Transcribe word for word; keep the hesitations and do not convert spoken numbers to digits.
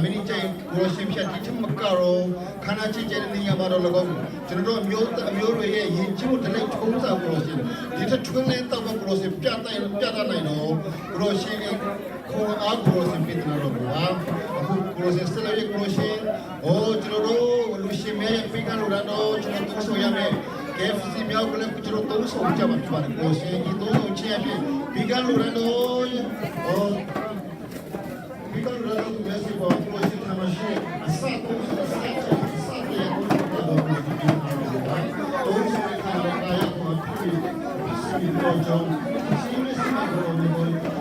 မင်းကြီးကျယ်ကိုယ်တော်ရှင်ဖြစ်သည်ထက်မကတော့ ခန္ဓာကြီးကျယ်တဲ့နေရာမှာတော့ ၎င်းကျွန်တော်တို့အမျိုးသားအမျိုးတွေရဲ့ယဉ်ကျေးမှုဓလေ့ထုံးစံကိုယ်တော်ရှင် ဒီထက်ထွင်းလင်းသောက်သောကိုယ်တော်ရှင် ပြသပြသနိုင်တော် ကိုယ်တော်ရှင်ရဲ့ခွန်အားကိုယ်တော်ရှင်ပေးသနာတော်မူပါ။ အခုကိုယ်တော်ရှင်ဆက်လက်၍ ကိုယ်တော်ရှင် အိုကျွန်တော်တို့လူရှင်များရဲ့ပေးကမ်းလိုတာတော့ ကျွန်တော်သုံးဆောင်ရမယ်။ KFC များကိုလည်းကျွန်တော်သုံးဆောင်ကြမှာဖြစ်ပါတယ်။ ကိုယ်တော်ရှင် ဒီသုံးဆောင်ခြင်းအပြင် ပေးကမ်းလိုတာတော့ အို ပြီးတော့လည်းသူမျက်စိပေါ်ကိုယ်ရှိထားမှရှိအစသုံးအစအစတရားကိုတော်ကိုဒီမှာတော့သုံးဆယ်ခါလာရမှာဖြစ်ပြီးစီတော်ကြောင့်စီမစီမတော်ကို